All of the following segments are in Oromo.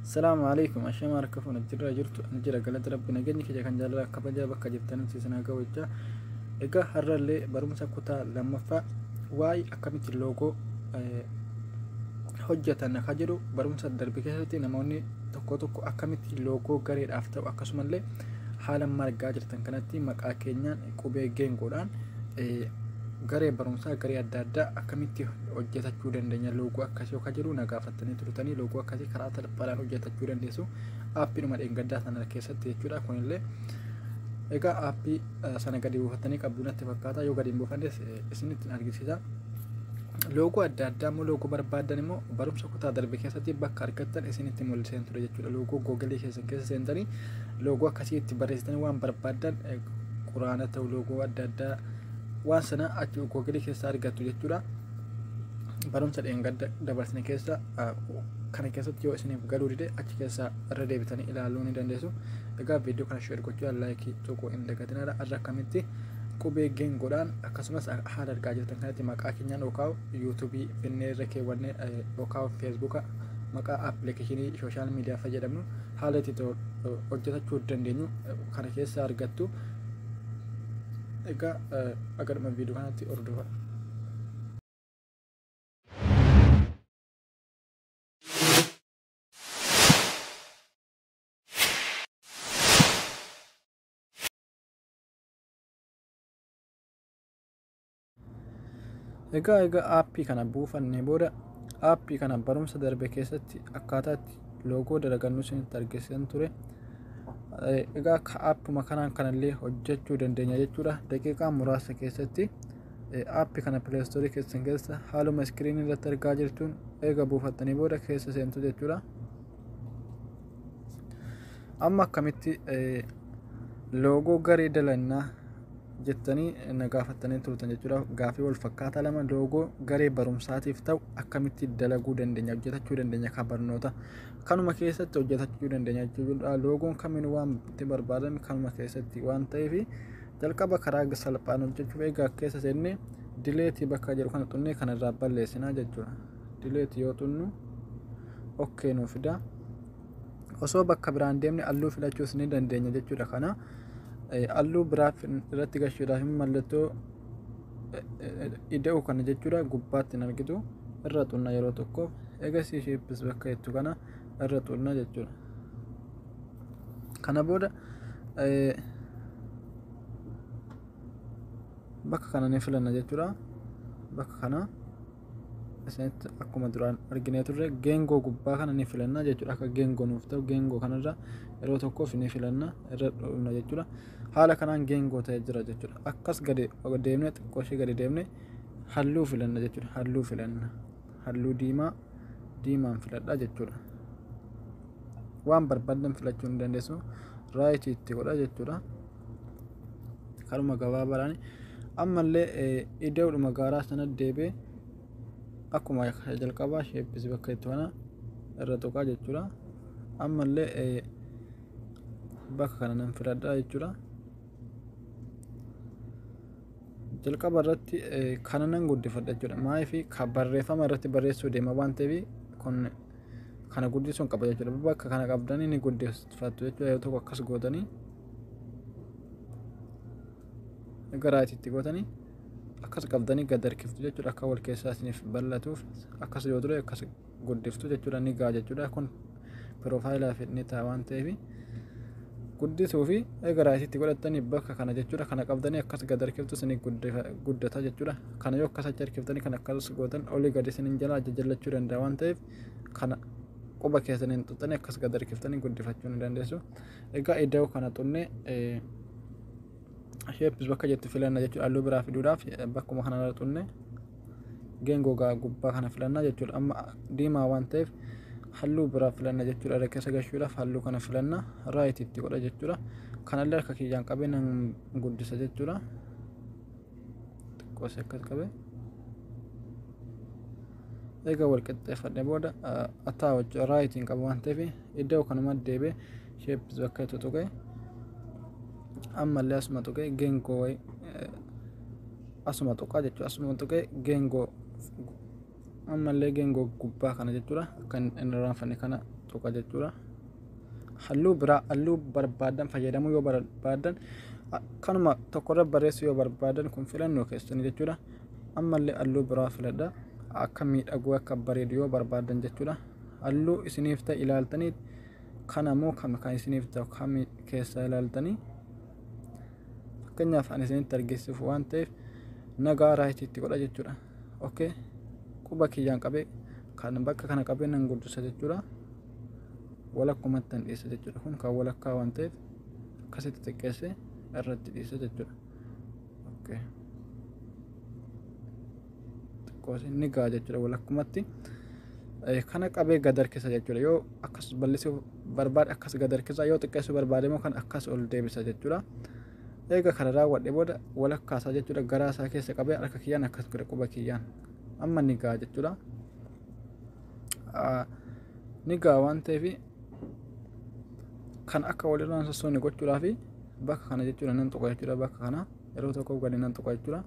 Salaamu alaikum. Ashama harka fuuna jirra jirtu ani jira galata rabbi nageenyi kiyya kan jaalala kabajaa bakka jirtanitti isin haa ga'u jecha. Egaa har'allee barumsa kutaa lammaffaa waa'ee akkamitti loogoo hojjetan akka jedhu barumsa darbe keessatti namoonni tokko tokko akkamitti loogoo gareedhaaf ta'u akkasumallee haala margaa jirtan kanatti maqaa keenyaan qubee geengoodhaan garee barumsaa garee adda addaa akkamitti hojjetachuu dandeenya loogoo akkasii akka jedhu na gaafattanii turtanii loogoo akkasii karaa salphaadhaan hojjetachuu dandeessu aappiidhuma dheengaddaa sana keessatti jechuudha. Kunillee egaa aappii sana gadi buufattanii qabdu natti fakkaata, yoo gadi hin buufannes isinitti argisiisa. Loogoo adda addaa immoo loogoo barbaadan immoo barumsa kutaa darbe keessatti bakka argattan isinitti mul'iseen ture jechuudha. Loogoo Googilii keessan keessa seentanii loogoo akkasii itti barreessitanii waan barbaadan quraana ta'u loogoo adda addaa waan sana achi Googilii keessa argattu jechuudha. Barumsa dheengadda dabarsine keessa kana keessatti yoo isiniif galuu dide achi keessa irra deebitanii ilaaluu ni dandeessu. Egaa viidiyoo kana share gochuudhaan laayikii tuquu hin dagatinaadha. Har'a akkamitti qubee geengoodhaan akkasumas haala argaa jirtan kanatti maqaa keenyaan yookaan yuutuubii finnee irra keewwannee yookaan feesbuuka maqaa appilikeeshinii sooshaal miidiyaa fayyadamnu haala itti hojjetachuu dandeenyu kana keessa argattu. Egaa agadhuma viidiyoo kanatti hordofaa. Egaa aappii kana buufannee booda aappii kana barumsa darbe keessatti akkaataa itti loogoo dalagannu isinitti argisiisan ture. Egaa akka aappuma kanaan kanallee hojjechuu dandeenya jechuudha. Daqiiqaa muraasa keessatti aappii kana pileestoorii keessan keessa haaluma iskiriinii irratti argaa jirtuun eega buufattanii booda keessa seentu jechuudha. Amma akkamitti loogoo garee dalannaa jettanii na gaafattanii turtan jechuudha. Gaafii wal fakkaataa lama loogoo garee barumsaatiif ta'u akkamitti dalaguu dandeenya, hojjetachuu dandeenya kan barnoota kanuma keessatti hojjetachuu dandeenya jechuudha. Loogoon kamiin waan itti barbaadame kanuma keessatti waan ta'eef jalqaba karaa salphaan hojjechuuf egaa keessa seennee dileetii bakka jedhu kana xunnee kanarraa balleessinaa jechuudha. Dileetii yoo xunnu okkee nuu fida. Osoo bakka biraan deemne halluu filachuus ni dandeenya jechuudha. Kana halluu biraa irratti gashuudhaaf mallattoo ida'u kana jechuudha gubbaatti hin argitu irra xunna yeroo tokkoof egasii sheeppis bakka jettu kana irra xunna jechuudha. Kana booda bakka kana ni filanna jechuudha. Bakka kana isinitti akkuma duraan arginee turre geengoo gubbaa kana ni filanna jechuudha. Akka geengoo nuuf ta'u geengoo kanarra yeroo tokkoof ni filanna irra dhufna jechuudha. Haala kanaan geengoo ta'ee jira jechuudha. Akkas gadi deemnee xiqqoo ishee gadi deemnee halluu filanna jechuudha. Halluu filanna. Halluu diimaa diimaan filadha jechuudha. Waan barbaadan filachuu ni dandeessu. Raayitii itti godha jechuudha. Karuma gabaabaadhaan ammallee ida'uudhuma gaaraa sana deebi'ee akkuma jalqabaa sheeppis bakka itti kana irra tuqaa jechuudha. Ammallee bakka kana nan filadha jechuudha. Jalqaba irratti kana nan guddifadha jechuudha. Maaliif barreeffama irratti barreessuu deema waan ta'eef kun kana guddisuun qaba jechuudha. Bakka kana qabdanii ni guddifattu jechuudha. Yeroo tokko akkas gootanii gara itti gootanii akkas qabdanii gad harkiftu jechuudha. Akka wal keessaa isiniif bal'atuuf akkas yoo ture akkas guddiftu jechuudha. Ni ga'a jechuudha. Kun piroofaayilaa ni ta'a waan ta'eef guddisuu fi egaa itti godhattanii bakka kana jechuudha. Kana qabdanii akkas gad harkiftu isinii guddata jechuudha. Kana yoo akkas achi harkiftanii kan akkas gootan olii gadi isiniin jalaa jajallachuu danda'a waan ta'eef kana quba keessaniin xuxxanii akkas gad harkiftanii guddifachuu ni dandeessu. Egaa iddoo kana xunnee sheeppis bakka jettu filanna jechuudha. Halluu biraa fiduudhaaf bakkuma kanarra xunne geengoo gubbaa kana filanna jechuudha. Amma diimaa waan ta'eef halluu biraa filanna jechuudha. Irra keessa gashuudhaaf halluu kana filanna raayitii itti godha jechuudha. Kanallee harka kiyyaan qabee nan guddisa jechuudha. Xiqqoo akkas qabee. Egaa wal qixxeeffadhee booda ataa raayitiin qaba waan ta'eef iddoo kanuma deebi'ee sheeppis bakka itti tuqee ammallee asuma tuqee geengoo wayii asuma tuqaa jechuudha. Asuma tuqee geengoo ammallee geengoo gubbaa kana jechuudha. Akka hin irraanfanne kana tuqa jechuudha. Halluu biraa halluu barbaadan fayyadamuu yoo barbaadan, kanuma tokkorra barreessuu yoo barbaadan, kun filannoo keessanii jechuudha. Ammallee halluu biraa filadha. Akka miidhaguu, akka bareedu yoo barbaadan jechuudha. Halluu isiniif ta'e ilaaltanii, kana moo kam kan isiniif ta'u kami keessaa ilaaltanii, fakkeenyaaf ani isinitti argisiisuuf waan ta'eef nagaa right itti godha jechuudha. Okay. Quba kiyyaan qabee kan bakka kana qabee nan guddisa jechuudha. Walakkumatti nan dhiisa jechuudha. Kun kan walakkaa waan ta'eef akkasitti xiqqeessee irratti dhiisa jechuudha. Okay. Xiqqoos ni ga'a jechuudha walakkumatti. Kana qabee gad harkisa jechuudha. Yoo akkas bal'isuu barbaade akkas gad harkisa, yoo xiqqeessuu barbaade immoo kan akkas ol deebisa jechuudha. Eega kana raawwadhe booda walakkaasaa jechuudha, garaa isaa keessa qabee harka kiyyaan akkas godhe, quba kiyyaan. Amma ni ga'a jechuudha. Ni ga'a waan ta'eef kan akka walirraan sossoone gochuudhaaf bakka kana jechuudha nan tuqa jechuudha, bakka kana yeroo tokko gadi nan tuqa jechuudha.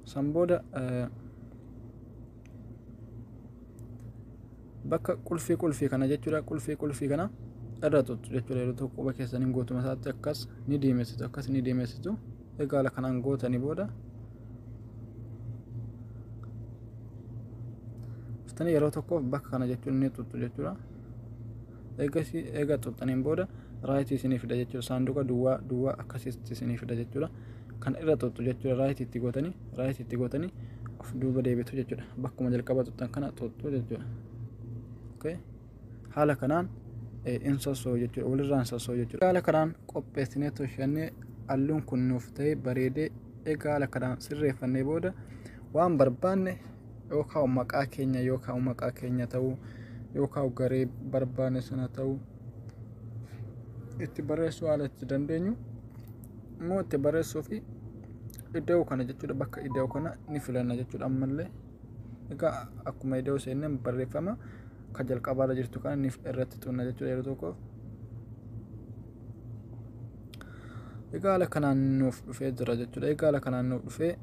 San booda bakka qulfii qulfii kana jechuudha, qulfii qulfii kana irra tuttu jechuudha. Yeroo tokko quba keessaniin guutuma isaatti akkas ni diimessitu, akkas ni diimessitu. Egaa haala kanaan gootanii booda dhuftanii yeroo tokkoof bakka kana jechuun ni tuttu jechuudha. Eegasii eega tuttaniin booda right isinii fida jechuudha. Saanduqa duwwaa duwwaa akkasitti isinii fida jechuudha. Kan irra tuttu jechuudha, right itti gootanii, right itti gootanii of duuba deebitu jechuudha. Bakkuma jalqaba tuttan kana tuttu jechuudha. Okay. Haala kanaan in sossoo jechuudha. Walirraan sossoo jechuudha. Haala kanaan qopheessinee tolchannee, halluun kun nuuf ta'ee bareedee, egaa haala kanaan sirreeffannee booda waan barbaanne yookaan maqaa keenya, yookaan maqaa keenya ta'uu, yookaan garee barbaanne sana ta'uu itti barreessuu haala itti dandeenyu immoo itti barreessuu fi iddoo kana jechuudha, bakka iddoo kana ni filanna jechuudha. Ammallee egaa akkuma iddoo seenneen barreeffama kan jalqabaarra jirtu kana ni irratti xunna jechuudha yeroo tokkoof. Egaa haala kanaan nuuf dhufee jira jechuudha. Egaa haala kanaan nuuf dhufee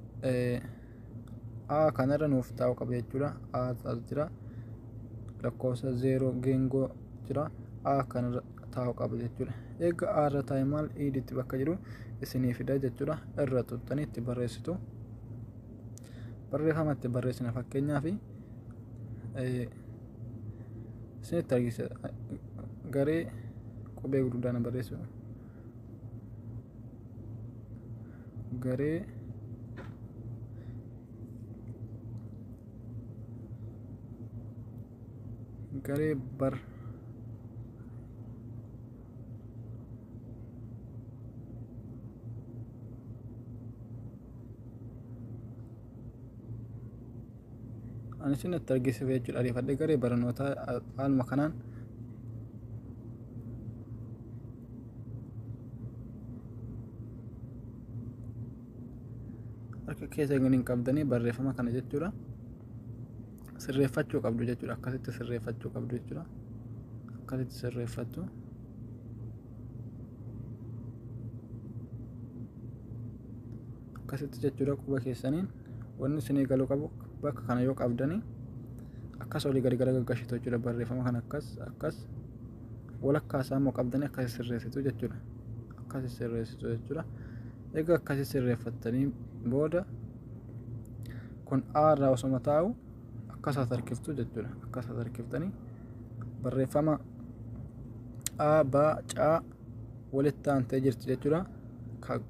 A kanarra nuuf taa'u qaba jechuudha. A as jira. Lakkoofsa 0 geengoo jira. A kanarra taa'u qaba jechuudha. Egaa A irra taa'e maal iiditti bakka jiru isinii fida jechuudha. Irra tuttanii itti barreessitu. Barreeffama itti barreessina, fakkeenyaaf isinitti argisiisa, garee qubee gurguddaan barreessu, garee garee bar ani isinitti argisiisa jechuudha, ariifadhee garee barnootaa haaluma kanaan harka keessa hin qabdanii barreeffama kana jechuudha sirreeffachuu qabdu jechuudha. Akkasitti sirreeffachuu qabdu jechuudha. Akkasitti sirreeffattu. Akkasitti jechuudha, quba keessaniin wanni isinii galuu qabu bakka kana yoo qabdanii akkas olii gadi gara gaggashitu jechuudha. Barreeffama kana akkas akkas walakkaa isaa immoo qabdanii akkasi sirreessitu jechuudha. Akkasi sirreessitu jechuudha. Egaa akkasi sirreeffattanii booda kun A irraa osoma taa'u akkas as harkiftu jechuudha. Akkas as harkiftanii barreeffama A B C walitti aantee jirti jechuudha. Akka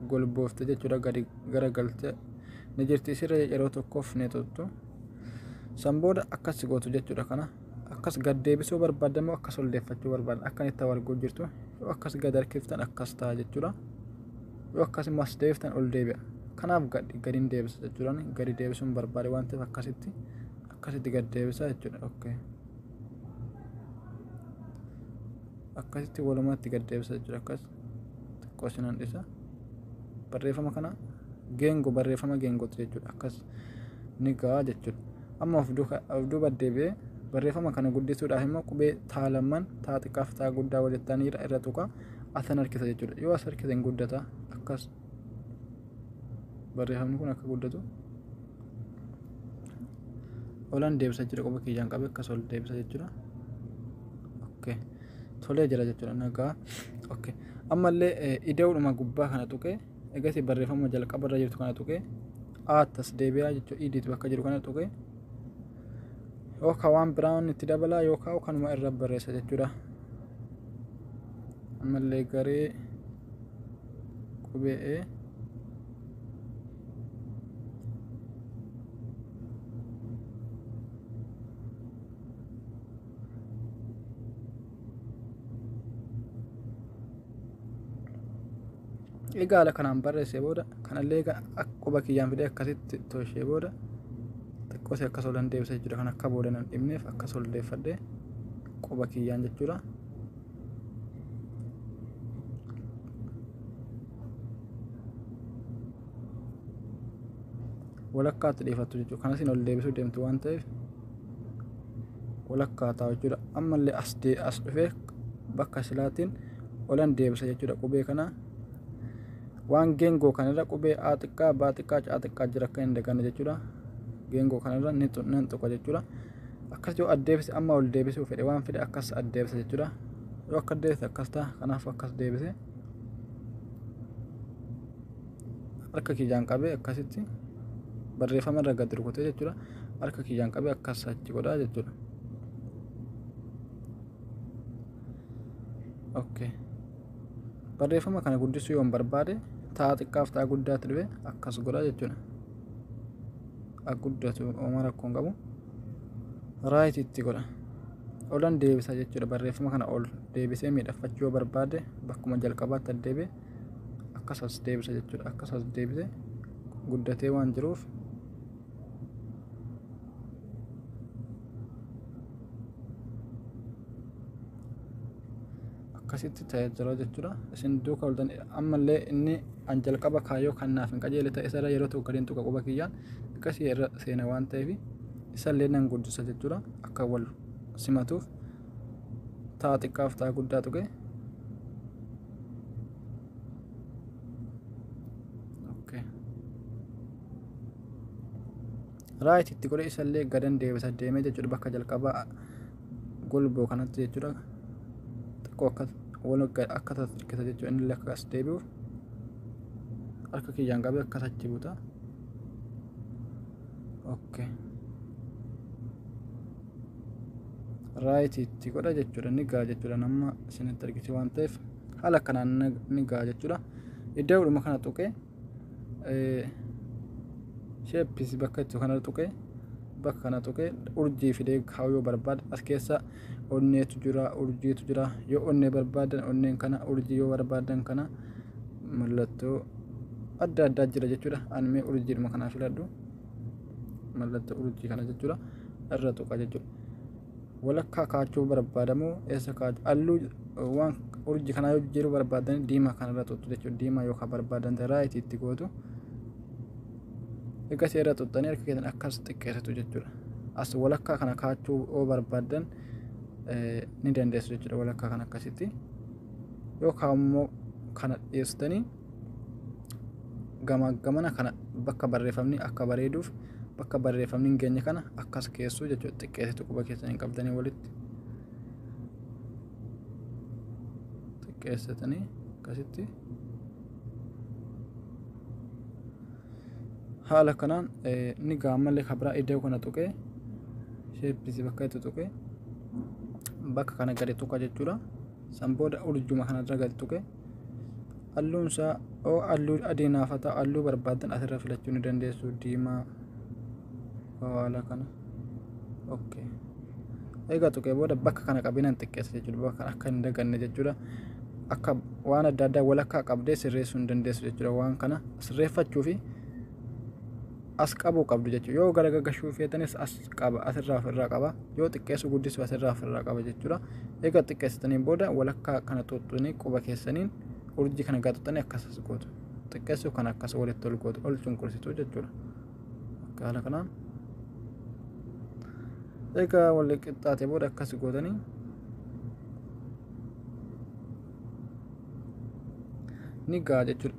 golboofte jechuudha, gadi garagaltee ni jirti, isirra yeroo tokkoof ni tuttu. San booda akkas gootu jechuudha. Kana akkas gad deebisuu barbaaddan moo akkas ol deeffachuu barbaadan akka itti arguu jirtu, yoo akkas gad harkiftan akkas ta'a jechuudha. Yoo akkas immoo as deebiftan ol deebi'a. Kanaaf gad gadi deebisa jechuudha. Gadi deebisuun barbaade waan ta'eef akkasitti akkasitti gad deebisa jechuudha. Okay. Akkasitti walumatti gad deebisa jechuudha. Akkas xiqqoo sinan dhisa. Barreeffama kana geengoo, barreeffama geengooti jechuudha. Akkas ni ga'a jechuudha. Amma of duuba deebi'ee barreeffama kana guddisuudhaaf immoo qubee taa lamman, taa xiqqaaf taa guddaa walitti ta'anii irra tuqa, asan harkisa jechuudha. Yoo as harkise hin guddata. Akkas barreeffamni kun akka guddatu Olan deebisa jechuudha, quba kiyyaan qabee akkas ol deebisa jechuudha. Okay. Tolee jira jechuudha, nagaa. Okay. Ammallee ida'uudhuma gubbaa kana tuqee, egasii barreeffama jalqaba irra jirtu kana tuqee, aattas deebi'aa jechuudha. Edit bakka jiru kana tuqee, yookaan waan biraan itti dabalaa yookaan kanuma irra barreessa jechuudha. Ammallee garee qubee E egaa haala kanaan barreessee booda, kanallee quba kiyyaan fidee akkasitti tolchee booda, xiqqoosee akkas olan deebisa jechuudha. Kan akka booda nan dhibneef akkas ol deeffadhee quba kiyyaan jechuudha. Walakkaatti dhiifattu jechuudha. Kanasin ol deebisuu deemtu waan ta'eef walakkaa taa'u jechuudha. Ammallee as dhufee bakka silaatiin olan deebisa jechuudha qubee kana. Waan geengoo kanarra qubee A xiqqaa, B xiqqaa, C xiqqaa jira, akka hin daganne jechuudha. Geengoo kanarra ni tuqa jechuudha. Akkas yoo addeebise, amma ol deebisuu fedhe, waan fedhe akkas addeebisa jechuudha. Yoo akka deebise akkas ta'a. Kanaaf akkas deebise, harka kiyyaan qabee akkasitti barreeffama irra gadi rukutee jechuudha. Harka kiyyaan qabee akkas achi godhaa jechuudha. Okay. Barreeffama kana guddisuu yoon barbaade, ta'a xiqqaaf ta'a guddaatti dhufe akkas godhaa jechuudha. Akka guddatu homaa rakkoon qabu. Right itti godha. Olan deebisa jechuudha. Barreeffama kana ol deebisee miidhagfachuu yoo barbaade, bakkuma jalqabaatti addeebi'e akkas as deebisa jechuudha. Akkas as deebise, guddatee waan jiruuf akkasitti ta'ee jira jechuudha. Isin duukaa oltan. Ammallee inni an jalqaba kaayyoo kan naaf hin qajeele ta'e, isarra yeroo tokko gadiin tuqa quba kiyyaan, akkasii irra seena waan ta'eef isallee nan guddisa jechuudha. Akka wal simatuuf ta'a xiqqaaf ta'a guddaa tuqe. Okay. Right itti godhe, isallee gadan deebisa deemee jechuudha, bakka jalqabaa golboo kanatti jechuudha. Xiqqoo akka wal akka hirkisa jechuudha. Inni illee akka as deebi'uuf harka kiyyaan qabee akkas achi buta. Okay. Right itti godha jechuudha. Ni ga'a jechuudha. Nama isinitti argite waan ta'eef haala kanaan ni ga'a jechuudha. Iddoodhuma kana tuqee, shapes bakka itti kana tuqee, bakka kana tuqee, urjii fidee kaa'uu yoo barbaade, as keessa onneetu jira, urjiitu jira. Yoo onnee barbaadan onneen kana, urjii yoo barbaadan kana, mallattoo adda addaa jira jechuudha. Ani mee urjiidhuma kanaa filadhu, mallattoo urjii kana jechuudha. Irra tuqa jechuudha. Walakkaa kaachuu barbaadamoo eessa kaachuu? Halluu waan urjii kanaa yoo jijjiiruu barbaadan, diimaa kanarra tuqxu jechuudha. Diimaa yoo ka barbaadan ta'e, right itti gootu. Egaa irra tuqxanii harka keessan akkas xiqqeessitu jechuudha. As walakkaa kana kaachuu yoo barbaadan ni dandeessu jechuudha, walakkaa kana akkasitti. Yookaan immoo kana dhiyeessitanii gama gamana kana bakka barreeffamni akka bareeduuf, bakka barreeffamni hin geenye kana akkas keessuu jechuudha. Xiqqeessitu, quba keessanii qabdanii walitti xiqqeessitanii akkasitti. Haala kanaan ni gaammallee kabraa iddoo kana tuqee, shapes bakka itti tuqee, bakka kana gadi tuqa jechuudha. San booda urjuma kanarra gadi tuqee, halluun isaa oo halluu adii naafata, halluu barbaadan asirra filachuu ni dandeessu, diimaa haala kana. Okay. Egaa tuqee booda bakka kana qabinaan xiqqeessa jechuudha. Bakka akka hin daganne jechuudha. Akka waan adda addaa walakkaa qabdee sirreessuu hin dandeessu jechuudha. Waan kana sirreeffachuu fi as qabuu qabdu jechuudha. Yoo gara gagashuu feetanis as qaba, asirraa ofirraa qaba. Yoo xiqqeessu guddisu asirraa ofirraa qaba jechuudha. Egaa xiqqeessitaniin booda walakkaa kana xuxxanii, quba keessaniin urjii kana gaxuxxanii akkas as gootu. Xiqqeessuu kana akkas walitti ol gootu, ol cunqursitu jechuudha. Akka haala kanaan. Egaa wal qixxaate booda akkas gootanii ni ga'a jechuudha.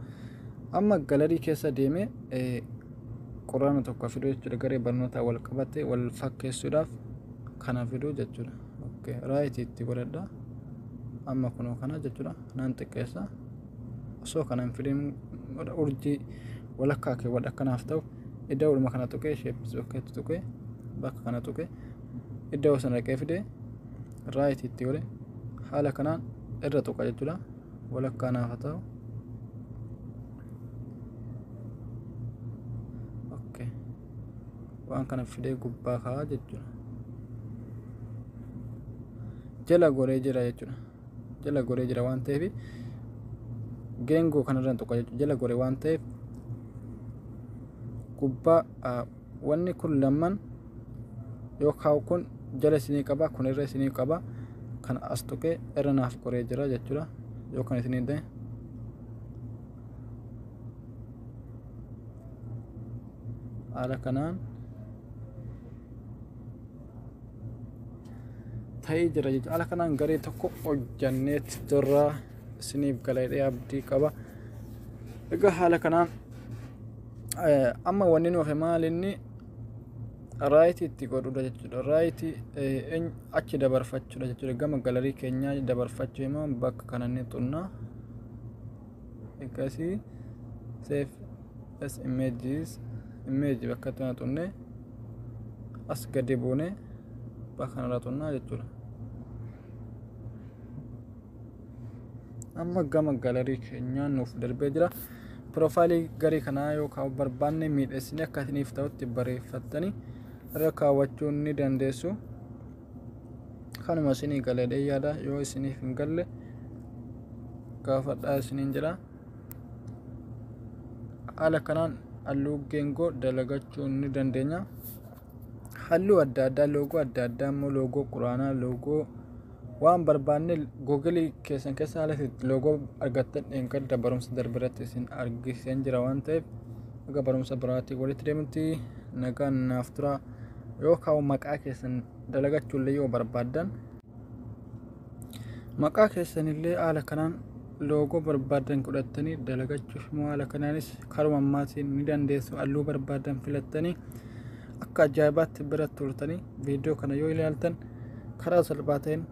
Amma gallery keessa deemee Quraana tokko fiduu jechuudha. Garee barnootaa wal qabate wal fakkeessuudhaaf kana fiduu jechuudha. Okay, right itti godhadha. Amma kunoo kana jechuudha. Naan xiqqeessa. Osoo kana hin fidin urjii walakkaa keewwadha akkanaaf ta'u iddoo walumaa kana tuqee, shapes bakkeetti tuqee, bakka kana tuqee, iddoo sana dhaqee fidee right itti godhe, haala kanaan irra tuqa jechuudha. Walakkaa naaf haa ta'u. Okay. Waan kana fidee gubbaa kaa'aa jechuudha. Jala goree jira jechuudha. Jala goree jira waan ta'eef geengoo kanarra tuqa jechuudha. Jala goree waan ta'eef gubbaa wanni kun lamman yoo kaa'u kun jala isinii qaba, kun irra isinii qaba. Kan as tuqee irra naaf goree jira jechuudha. Yoo kan isinii ta'e haala kanaan ta'ee jira jechuudha. Haala kanaan garee tokko hojjanneetti jirra, isiniif galee abdii qaba. Egaa haala kanaan amma wanni nu hafe maal? Inni right itti godhuudha jechuudha. Right achi dabarfachuudha jechuudha. Gama gallery keenyaa dabarfachuu immoo bakka kana ni xunnaa. Egasii save as images, image bakka tana xunne, as gadi buune bakka kanarra xunnaa jechuudha. Amma gama gallery keenyaa nuuf darbee jira. Profile garee kanaa yoo kaa'uu barbaanne miidhessinee akka isiniif ta'utti bareeffattanii irra kaawwachuu ni dandeessu. Kanuma isinii galee yaada, yoo isiniif hin galle gaafadhaa isiniin jedha. Haala kanaan halluu geengoo dalagachuu ni dandeenya. Halluu adda addaa, loogoo adda addaa immoo, loogoo quraanaa, loogoo waan barbaanne Google keessan keessa haala itti loogoo argattan dheengadda barumsa darbe irratti isin argisiisan jira waan ta'eef, akka barumsa biraatii walitti deemutti nagaan naaf tura. Yoo kaa'u maqaa keessan dalagachuullee yoo barbaaddan, maqaa keessanillee haala kanaan loogoo barbaadan godhattanii dalagachuuf immoo haala kanaanis karuma ammaatiin ni dandeessu. Halluu barbaadan filattanii akka ajaa'ibaatti bira turtanii viidiyoo kana yoo ilaaltan karaa salphaa ta'een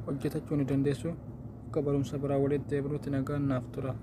hojjetachuu ni dandeessu. Akka barumsa biraa walitti deebinutti nagaan naaf tura.